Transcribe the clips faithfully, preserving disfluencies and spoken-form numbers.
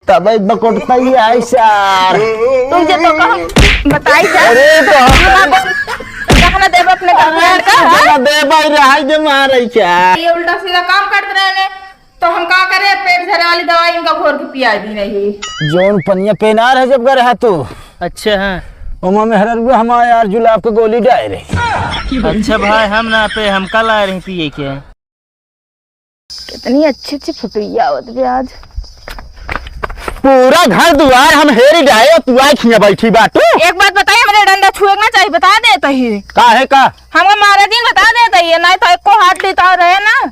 तब बकोटता ही आई सार। तू जे तो कहो, बताई जा। अरे तो हम गहना देब अपने अरे girlfriend का, हाँ? गहना देब, रहाई दे मारे क्या? ये उल्टा सीधा काम करत रहे ने, तो हम का करे? पेट झरे वाली दवाई इनका घोर के पिया दी नहीं। जौन पनिया पेनार है जब घर है तू। अच्छा, हाँ। ओमा मेहररुआ हमार यार जुलाब के गोली डाय रही। अच्छा भाई, हम ना पे, हम कल आए रही पिए के। कितनी अच्छी अच्छी फुटुइया आवत बे आज। पूरा घर दुआर हम हेरी डाए, तू आए खिया बैठी बाटू। एक बात बताई, हमरे डंडा छुए के ना चाहिए, बता देत ही। काहे का? हमका मारे दिन बता देत ही, नहीं तो एको हाथ लेता रहे ना।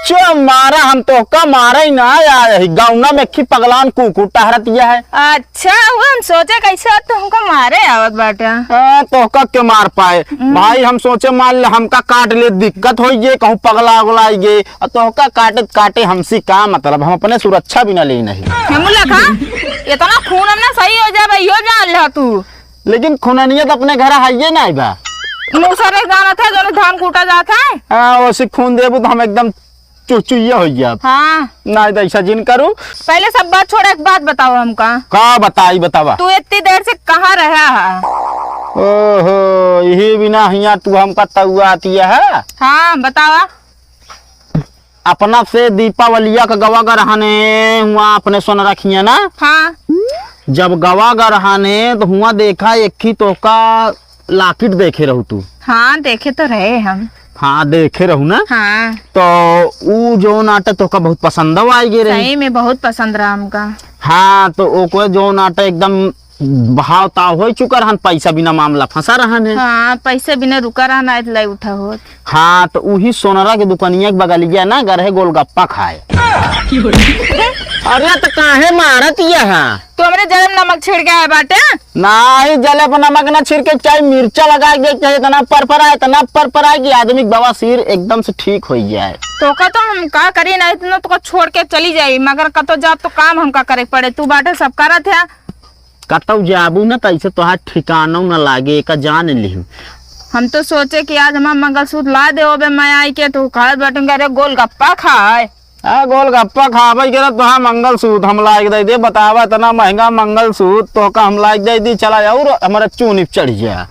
चो मारा, हम तोहका मारे ही ना आए ही, गौना में खी पगलान कुकुर टहरत यह है। अच्छा, वो हम सोचे कैसे आज तो हमका मारे आवत बाटे। हाँ, तोहका के मार पाए? हम्म। भाई, हम सोचे मान ले हमका काट ले, दिक्कत होई गे, कहूँ पगला उगला आई गे, और तोहका काटे काटे हमसे का मतलब, हम अपने सुरक्षा भी ना ले नहीं। हम लखा, इतना खून हम ना सही हो जाए, यो जान ला तू। लेकिन खूननिया तो अपने घर है ये नहीं बा। मुसरे जाना था, जो धान कूटा जाता है। हाँ, वैसे खून देबू तो हम एकदम चुचुइया हो गया। हाँ। नहीं तो ऐसा जिन करू। पहले सब बात छोड़, एक बात बताओ हमका। का बताई, बतावा। तू इतनी देर से कहाँ रहा है? ओहो, यही बिना हिया तू हमका तउआ आती है। हाँ, बतावा। अपना से दीपावलिया का गवा गर हने हुआ अपने सोनरा खिया ना। हाँ। जब गवा गर हने तो हुआ देखा एक ही तोहका लाकिट देखे रहू तू। हाँ, देखे तो रहे हम। हाँ, देखे रहू ना। हाँ। तो ऊ जौन आटा तोहका बहुत पसंद आई गे रही। सही में बहुत पसंद रहा हमका। हाँ, तो ओको जौन आटा एकदम भाव ताव हो चुका रहन, पैसा बिना मामला फंसा रहन है। हाँ, पैसे बिना रुका रहन, आए लाई उठा होत। हाँ, तो उही सोनरा के दुकानिया के बगलिया ना गए रहे गोलगप्पा खाए। अरे, तो काहे मारत ये है? तू हमरे जले में नमक छिड़के आए बाटे? नाही, जले पर नमक ना छिड़के, चाहे मिर्चा लगा के देख, चाहे इतना परपरा, इतना परपरा कि आदमी के बवासीर एकदम से ठीक हो जाए। तोका तो हम का करी ना, इतना तोका छोड़ के चली जाई, मगर कतो जाब तो काम हमका करे के पड़े। तू बाटे सब करत है। कतौ जाबू ना, त ऐसे तोहार ठिकानौ ना लागे, एका जान लिहू। हम तो सोचे कि आज हमार मंगलसूत्र ला दे होबे, मैं आई के तू खाए बैठूंगा, अरे गोलगप्पा खाए। आ, गोलगप्पा खाबे के ना, तोहार मंगलसूत्र हम लाइके दे दे, बतावा, इतना महंगा मंगलसूत्र तोहका हम लाइके दे दी, चला और हमारा चूनी पे चढ़ जा।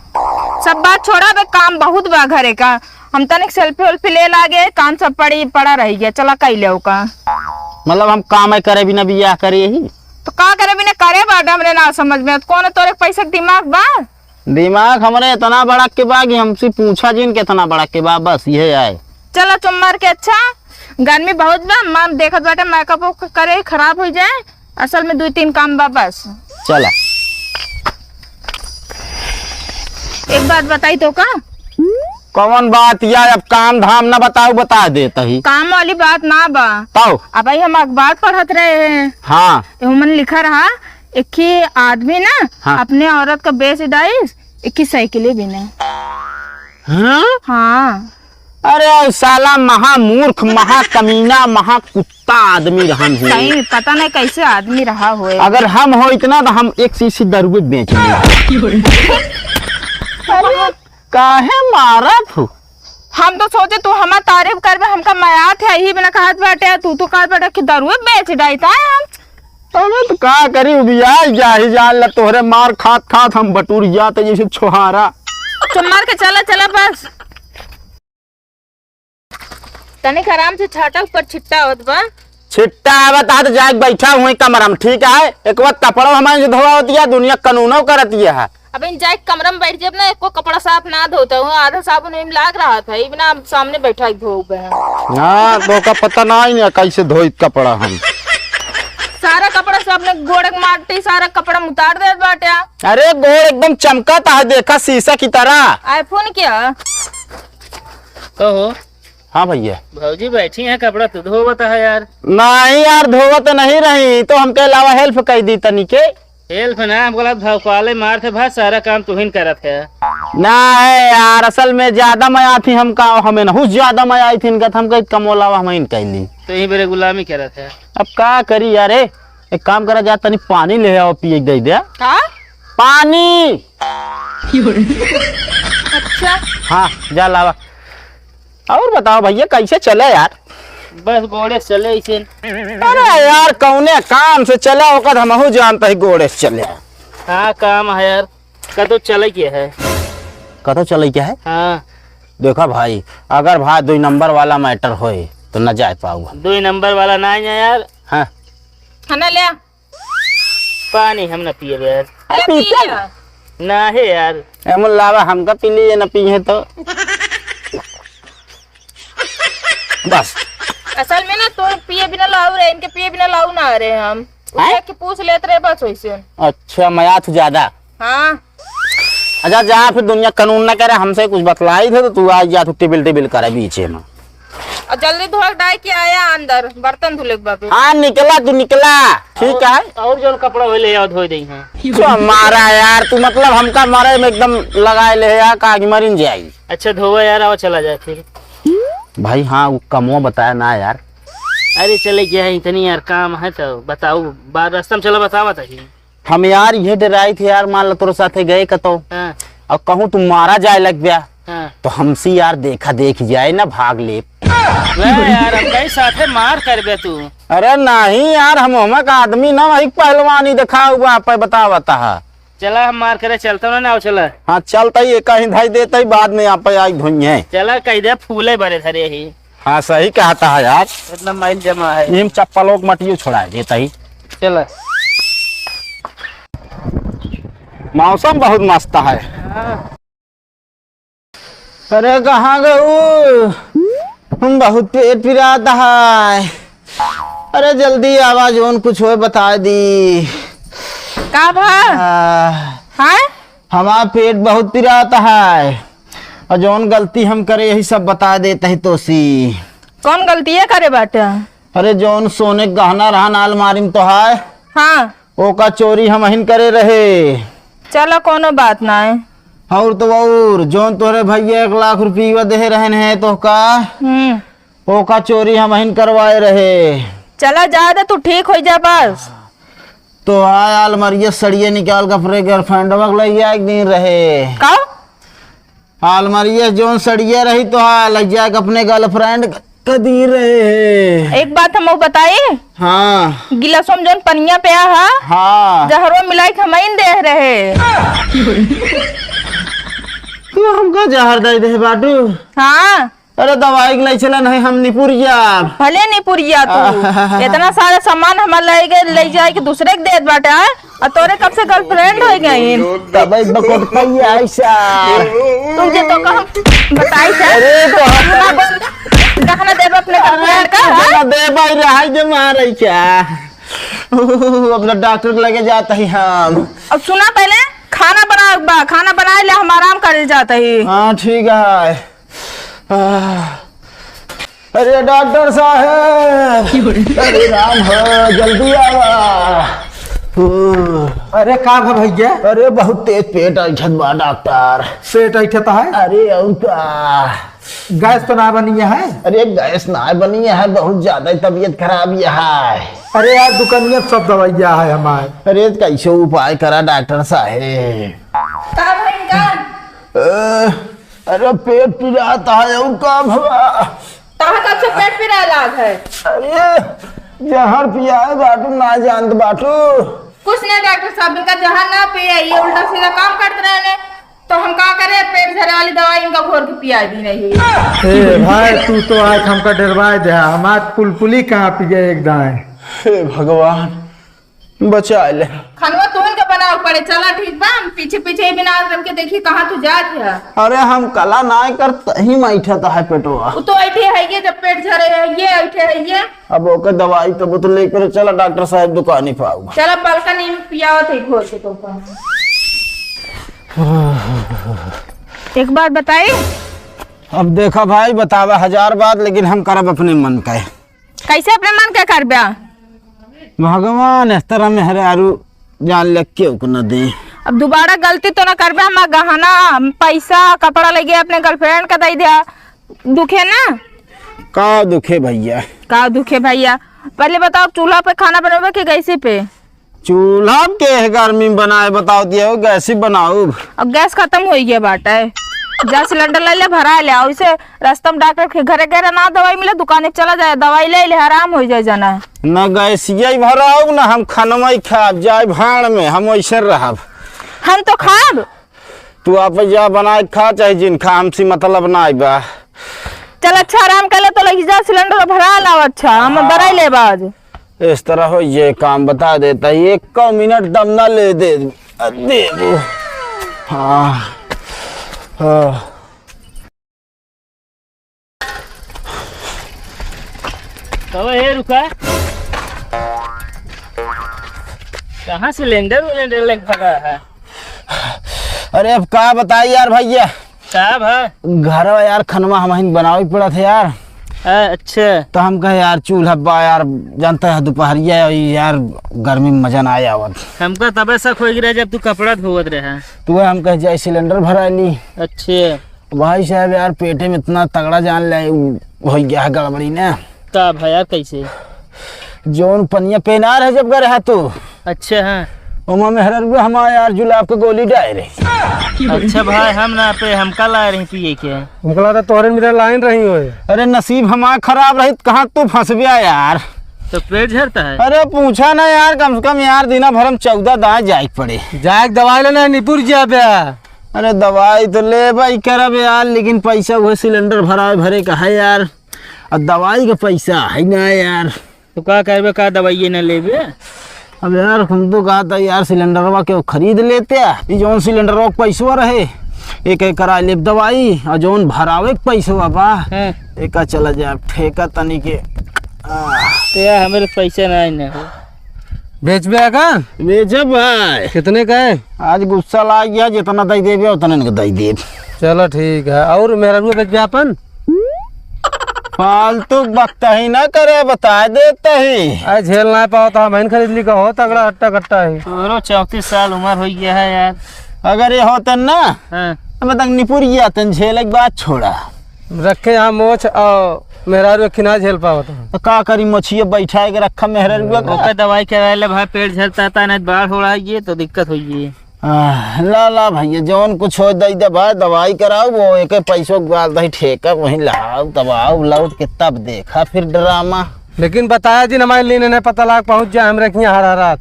सब बात छोड़ा बे, काम बहुत बा घरे का, हम तनिक सेल्फी वेल्फी ले लागे, काम सब पड़ी, पड़ा रह गया, चला कई ले का। मतलब हम काम करे बिना बियाह करे ही? तो का करे बिना करे बाटे, हमरे ना समझ में। कौन तोरे पैसे के दिमाग बा? दिमाग हमरे इतना बड़ा के बा कि हमसे पूछा जिन कितना बड़ा के बा, बस ये आए। चलो चुप मार के, अच्छा गर्मी बहुत बा, मन देखत बाटे मेकअप वेकअप करे खराब हो जाए, असल में दो तीन काम बा बस। चला। एक बात बताई तो का? कौन बात या? अब काम धाम ना बताऊ, बता देत ही। काम वाली बात ना बा। ताऊ। अब भाई हम अखबार पढ़त रहे हैं। हाँ। तो हमन लिखा रहा, एक ही आदमी ना हाँ। अपने औरत का बेच डाइस, एक ही साइकिल बिना। हाँ? हाँ। अरे साला महामूर्ख, महाकमीना, महाकुत्ता आदमी रहन हो। सही में पता नहीं कैसे आदमी रहा होए। अगर हम हो इतना तो हम एक शीशी दारू बेच ले। अरे काहे मारत हो? हम तो सोचे तू हमार तारीफ करबे, हमका मया थे, यही बिना कहत बाटे, तू तो कहत बाटे कि दारुए बेच डाइता है हम। अबे तो का करी, उबियाई जाही जान ला, तोहरे मार खात खात हम बटुर जाते जैसे छोहारा। चुप मार के चला, चला बस। तनिक आराम से छाटा ऊपर छिट्टा होत बा। छिट्टा आवत आ तो जाके बैठा हुए कमरा में, ठीक है? एक बार कपड़ा हमारे जो धोआ होती है, दुनिया कानूनो करती है। अब इन जाए कमरा में बैठ जाब ना, एको कपड़ा साफ ना धोता हूँ, आधा साबुन में लाग रहा था, इबना सामने बैठा ही धोबे हैं। हाँ, तो का पता ना ही नहीं कैसे धोई कपड़ा हम। सारा कपड़ा सब अपने गोड़ के माटी, सारा कपड़ा में उतार देत बाटे। अरे गोड़ एकदम चमकत है, देखा शीशा की तरह। iPhone क्या? कहो। हाँ भैया। भौजी बैठी हैं, कपड़ा तू धोवत है यार। नहीं यार, धोवत नहीं रही, तो हमके अलावा help कर दी तनी के। Help ना, हम बोला भौकाले मार थे भाई, सारा काम तू ही करत है। नहीं यार, असल में ज्यादा मया थी हमका, हमें नहुस ज्यादा मया आई थी इनका, तो हमका कमोलावा हम ही कैली। तो यही बेरे गुलामी करत है। अब का करी यार, ए, एक काम करा जा, तनी पानी ले आओ, पिए के दे दे। का? पानी। अच्छा। हाँ, जा लावा। और बताओ भैया, कैसे चले यार? बस गोड़े से चले इसे। अरे यार, कौने काम से चला ओकर, हमहू जानत ही गोड़े से चले। हाँ, काम है यार। कतो चले के है? कतो चले के है? हाँ। देखा भाई, अगर भाई दुई नंबर वाला matter होए, तो न जाए पाऊ हम। दुई नंबर वाला ना है यार। हाँ। खाना ले आ। पानी हम न पिए यार। अरे पीते पी ना। ना है यार। एमन लावा हमका पी लिए, न पिए तो। बस। असल में ना, तो पिए बिना लाऊ रहे, इनके पिए बिना लाऊ ना रहे हम। हैं? उठे के पूछ लेत रहे बस वैसे। अच्छा, मया तू ज्यादा। हाँ। अच्छा, जा फिर दुनिया कानून ना करे, हमसे कुछ बतलाई थे तो तू आज जा, तू टिबिल टिबिल करे बीचे में। और जल्दी धो डाई के आया अंदर, बर्तन धुले के बाबे। हाँ, निकला तू, निकला। ठीक और, है। और जौन कपड़ा होले, आओ धोई देई, हाँ। तो हमारा यार, तू मतलब हमका मारे में एकदम लगाए ले यार, का कि मरिन जाई। अच्छा, धोवा यार, आओ चला जाए फिर। भाई, हाँ, वो कमवा बताया ना यार। अरे, चले गया है, इतनी यार काम है, तो बताऊ, बार रास्ता में चला, बतावा था कि हम यार, ये डराई थे यार, मान लो तोरे साथे गए कतो, हाँ। और कहूँ तू मारा जाए लग गया, हाँ। तो हमसे यार देखा देख जाए ना, भाग ले। ले यार, हम कहीं साथे मार करबे तू। अरे नहीं यार, हम हमक आदमी ना, वही पहलवानी दिखावा हुआ, आप बतावा था। चला, हम मार करे चलता ना, ना चला। हाँ, चलता ही, एक ही धाई देता ही, बाद में आप आई धोई है। चला, कह दे फूले भरे धरे ही। हाँ, सही कहता है यार। इतना माइल जमा है। इम चप्पलों के मटियो छोड़ा देता ही। चला। मौसम बहुत मस्त है। हाँ। अरे, कहाँ गऊ? हम बहुत पेट पिरात है। अरे, जल्दी आवा, जौन कुछ होए, बता दी। का भा? आ, हाँ? हमार पेट बहुत पिरात है, और जौन गलती हम करे, यही सब बता देत ही तोसी। कौन गलतिया करे बाटे? अरे, जौन सोने के गहना रहन अलमारी में तो है, हाँ। ओका चोरी हमहिन करे रहे। चला, कोनो बात ना है। और तो और, जौन तोरे भैया एक लाख रुपया देहे रहन है तोहका, हम्म। ओका चोरी हमहिन करवाए रहे। चला, जा दे, तू ठीक हो जा बस। तो आय अलमारिया सड़िया निकाल के अपने girlfriendवा के लइया एक दिन रहे। का? अलमारिया जौन सड़िया रही तो आय लइया के अपने girlfriend के दी रहे। एक बात हम बताई? हाँ। गिलासों में जौन पनिया पिया हा, हाँ। जहरवा मिलाई के हमइन दे रहे। तू हमका जहर दे दे बाटू? हाँ। अरे दवाई के लइ चला, नहीं हम निपुरिया। भले निपुरिया तू। इतना सारा सामान हमार लइ गए, लइ जाए के दूसरे के देत बाटे, हाँ? और तोरे कब से girlfriend हो गई? तब एक बकोट कहिए ऐसा। तुझे तो कहम बताई थे। अरे तो गहना देब अपने girlfriend का, हाँ? ना दे भाई, रहाई दे मार ऐसा। अपना डॉक्टर के लगे जाता ही हम। अब सुना पहले, खाना बना बा, खाना बनाए ले, हम आराम करे जाता ही। हाँ, ठीक है। आह, अरे डॉक्टर साहब, अरे राम हो, जल्दी आवा। ओ। अरे का भा भैया? अरे बहुत तेज पेट ऐंठत बा डॉक्टर। पेट ऐंठत है? अरे और का? गैस तो ना बनी है? अरे गैस ना बनी है, बहुत ज्यादा ही तबीयत खराब ही है। अरे यार दुकानिया सब दवाइया है हमारे। अरे कैसे उपाय करा डॉक्टर साहब? का भइल का? अ, अरे पेट पिरात है, और का भवा? तोहर कब से पेट पिराए लाग है? अरे, जहर पियाए बाटू, ना जानत बाटू। कुछ नहीं डॉक्टर साहब, इनका जहर ना पियाई, ये उल्टा सीधा काम करत रहेने, तो हम का करे, पेट झरे वाली दवाई इनका घोर के पियाई दी नहीं। ए भाई, तू तो आज हमका डरवाए दे, हमार पुलपुली कांपि गए एकदम। हे भगवान, बचा ले। खनवा तोहन के बनावे पड़े। चला ठीक बा, हम पीछे पीछे ही बिना रह के देखी कहाँ तू जात है। अरे हम कला नाय कर तही में ऐठा तो है पेटवा। वो तो ऐठे है ये, जब पेट झरे है ये, ऐठे है ये। अब ओके दवाई तब तो लेकर चला डॉक्टर साहब दुकानी पाऊ। चला बलकनी में पियावत है घोर के तो। एक बात बताई। अब देखा भाई, बतावा हजार बात, लेकिन हम करब अपने मन का। कैसे अपने मन के करब्या? भगवान एह तरह मेहरारू जान ले केहू के न दे। अब दोबारा गलती तो न करब्या, हमार गहना, पैसा, कपड़ा लइके अपने girlfriend का दइ द्या। दुखे ना? का दुखे भइया? का दुखे भइया? पहले बताओ, चूल्हा पे खाना बनोबे कि गैसी पे? चूल्हा के गर्मी में बनाए, बताओ दिया हो, गैसी बनाउब। अब गैस खतम होइ गया बाटे। जा सिलेंडर ले ले, भरा ले। और इसे रास्ता में डॉक्टर के घरे गए ना, दवाई मिले, दुकाने चला जाए, दवाई ले ले, आराम हो जाए जाना। ना गैसिया ही भराओ, ना हम खनवा ही खाब, जाए भाड़ में, हम वैसे रहब। हम तो खाब। तू आप जा बनाए खा, चाहे जिन खा, हमसे मतलब ना बा। चल अच्छा, आराम कर ले, तो लगी जा सिलेंडर भरा लाओ। अच्छा, हम हाँ। बराई ले बाज। इस तरह हो ये काम बता देता है, एक मिनट दम ना ले दे, दे दो। हाँ, हाँ। कब है रुका? कहाँ सिलेंडर उलेंडर लेके भागा है? अरे अब का बताई यार भैया, का भा? घर यार खनवा हमहिन बनावे पड़त है यार। अच्छा। तो हम कहे यार चूल्हा बा यार, जानता है दोपहरिया है यार, गर्मी में मजा ना आए आवत। हमका तबे शक हो गिरा जब तू कपड़ा धोवत रहा। तो वह हम कहे जाए सिलेंडर भरा ली। अच्छे। भाई साहब यार पेटे में इतना तगड़ा जान ले हो गया है गड़बड़ी ना। का भा यार कैसे? जौन पनिया पेनार है जब गए रहा तू। अच्छा, हाँ। ओमा मेहररुआ हमार यार जुलाब के गोली डाए रही। अच्छा भाई, हम ना पे, हमका लाए रही पिए के। हमका लगा तोहरे मेरा लाइन रही होए। अरे नसीब हमार खराब रही, कहाँ तू फंस गया यार। तो पेट झरता है? अरे पूछा ना यार, कम से कम यार दिना भर हम चौदह दाएं जाए के पड़े। जाए के दवाई लेना है, निपुर जाबे। अरे दवाई तो लेबे करब यार, लेकिन पैसा वह सिलेंडर भरावे भरे का है यार, और दवाई का पैसा है ना यार। तो का करबे, का दवाइये न लेबे? अब यार हम तो कहा था यार सिलेंडरवा के खरीद लेते, ई जौन सिलेंडरवा के पैसवा रहे, एक एक करा लेब दवाई, और जौन भरावे के पैसवा बा, हाँ। एका चला जाए ठेका तनी के। आ। तो यार हमारे पैसा नहीं ना हो। बेचबे का? बेचब भाई। कितने का है? आज गुस्सा लाग गया, जितना दे देबे उतने इनके दे देब। चलो ठीक है, और मेहररुआ बेचबे अपन? फालतू बकता ही ना करे, बता देता ही। अरे झेल ना पाओ तो हम खरीद ली का हो, तगड़ा हट्टा कट्टा है। तोरो चौंतीस साल उम्र हो गया है यार। अगर ये होतन ना, हाँ। तो मैं तक निपुर गया तन, झेले के बात छोड़ा। रखे यहाँ मोछ और मेहरारू रखी ना झेल पावत। तो का करी, मोछिए बैठा के रखा मेहरारू का। ओकर दवाई कराए ले भाई, पेट झरता था, नहीं बाढ़ हो रहा है, ये तो दिक्कत हो गई। आह, ला, ला भैया, जौन कुछ हो दई दे भाई, दवाई कराओ, वो एक पैसों के बाद भाई ठेका वहीं लाओ, दबाओ, लौट के तब देखा फिर ड्रामा। लेकिन बताया जी, हमारे लेने नहीं पता लाग पहुँच जाए, हम रखिए हर हर रात।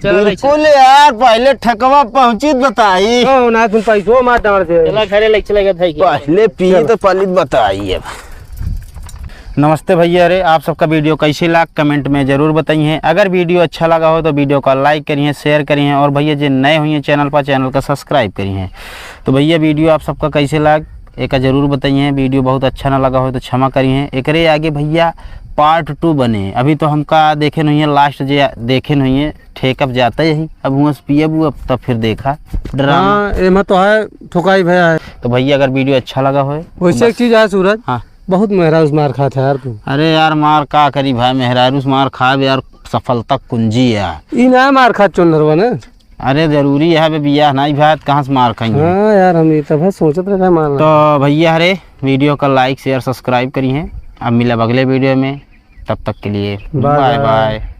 चलो भाई, बिल्कुल यार, पहले ठकवा पहुँची बताई। ओ, ना तुम पैसों मार डाल दे। चला घरे ले चले गए भाई के। पहले पी चलो। तो पहले बताई अब। नमस्ते भैया, अरे आप सबका वीडियो कैसे लाग कमेंट में ज़रूर बताइए। अगर वीडियो अच्छा लगा हो तो वीडियो का लाइक करिए, शेयर करिए और भैया जे नए हुई हैं चैनल पर, चैनल का सब्सक्राइब करिए। तो भैया वीडियो आप सबका कैसे लाग एका ज़रूर बताइए। वीडियो बहुत अच्छा ना लगा हो तो क्षमा करिए। एकरे आगे भैया पार्ट टू बने, अभी तो हमका देखे नहीं है, लास्ट जे देखे नहीं है, ठेकब जाते यही, अब हुआं से पियब अब तब फिर देखा ड्रामा। हाँ, एमा तो है, ठोकाई भया है। तो भैया अगर वीडियो अच्छा लगा होए तो वैसे एक बस। चीज है सूरज, हाँ। बहुत मेहरारू से मार खात है यार तू। अरे यार मार का करी भाई, मेहरारू से मार खाब यार, सफलता कुंजी है। ई ना मार खात चोंदरवा ना। अरे जरूरी है बे, बियाह नहीं भाई, कहाँ से मार खाएंगे? हाँ यार, हम ये तब है सोचत रहे मार। तो भैया हरे वीडियो का लाइक शेयर सब्सक्राइब करी हैं। अब मिलब अगले वीडियो में, तब तक के लिए बाय बाय बाय। बाय।